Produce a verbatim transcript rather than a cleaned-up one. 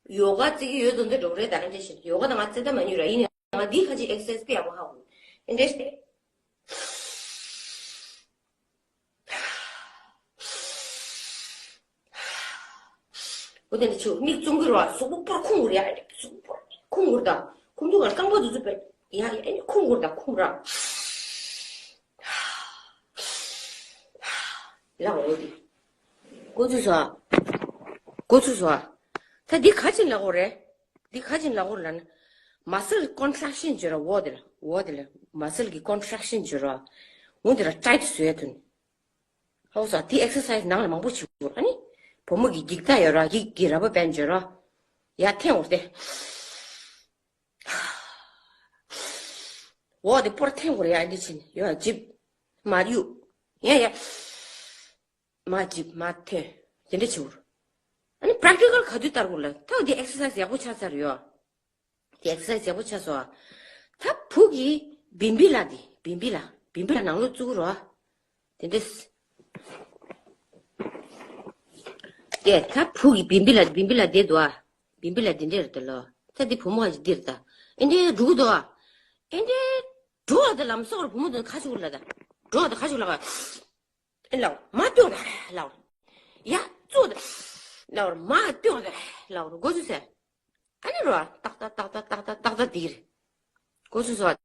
ཡོ་ག་རྩེ་གི་ཡོད་དོ་འདི་འགྲོ་རེད་ད། ཨེ་འདྲ་ཞིག་ཡོ་ག་དང་ང་རྩེ་ད་མ་ཉུ་ར་ཡིན་ནའི་ང་འདི་ཁ་ཅིག་ཨེག་སར་སའི་སི་དཔེ་ཡག་པོ་ཧ་གོ། ཨེ་འདྲ་ཞིག་འོ་དེ་འདྲ་ཆུ་མིག་བཙུམ་གི་རོ། གཟུགས་པོ་པོར་ཁུང་གུར་ཡ། གཟུགས་པོ་པོར་ཁུང་གུར་དང་ཁུང་དུ་གར་རྐང་པ་དུ་དུ་པེ་ཡ་ཡ་ཨེ་ཁུང་གུར་དང་ཁུང་ར། ལ་འོ་དེ་གོ་ཚུལ་སོ། གོ་ཚུལ་སོ། ད་འདི་ག་ཅིན་ལ་གོ་རེད། འདི་ག་ཅིན་ལ་གོ་ལ་ན། མ་སལ་ཀོན་ཊྲེག་ཤན་བརྗོད་ར་འོ་དེ་ལ་འོ་དེ་ལ་མ་སལ་གི་ཀོན་ཊྲེག་ཤན་བརྗོད་ར། འོ་དེ་ལ་ཊའིཊ་བཟོས་ཐོན། ཧའོ་ས་དེ་ཨེག་སར་སའི་སི་ནང་ལ་མང་པོ་བྱེད་དགོས། ཨ་ནི་བུ་མོ་གི་འགྱིག་ཐག་ཡོད་ར། འགྱིག་གི་ར་བ་བན་བརྗོད་ར། ཡ་འཐེན་འོར་ཏེ། འོ་དེ་པོར་འཐེན་འོར་ཡ་འདི་ཕྱིན་ཡོ་ཡ་ཇིབ། མ་གཡུག་ཡ་ཡ། མ་ཇིབ་མ་འཐེན། དེ་འདྲ་བྱེད་འོར། ཨ་ནི་པྲེག་ཊི་ཀལ་ག་དུས་ལྟར་འོར་ལ་ཐག་དེ་ཨེག་སར་སའི་སི་ཡག་པོ་ཆགས་ཚར་ཡོ། དེ་ཨེག་སར་སའི་སི་ཡག་པོ་ཆགས་སོ། ད་བུ་གི་བིམ་བི་ལ་དེ་བིམ་བི་ལ་བིམ་བི་ལ་ནང་ལོགས་བཙུགས་རོགས། དེ་འདྲས། དེ་ད་བུ་གི་བིམ་བི་ལ་བིམ་བི་ལ་དེ་འདུག་ཨ། བིམ་བི་ལ་དེ་འདྲས་རེད་ལོ། ད་དེ་བུ་མོ་ཨ་ཅི་འདི་རེད་ད། ཨེ་འདྲས་འགྲོ་གི་འདུག་ཨ། ཨེ་འདྲས་འགྲོ་ཨ། ད་ལམ་སོགས་ར་བུ་མོ་དེ་ཁ་ཆུ་ལ་ད། འགྲོ་ཨ། ད་ཁ་ཆུ་ལ་ག་ལའོ། མ་སྟོན་ར་ལའོ། ཡ་ཙོ་ད་ལའོ། མ་སྟོན་ར་ལའོ། གོ་ཚུལ་སོ། ཨ་ནི་རོ་ཏག་ཏག་ཏག་ཏག་ཏག་ཏག་ཏག་ཏག་དེ་རེད། གོ་ཚུལ་སོ།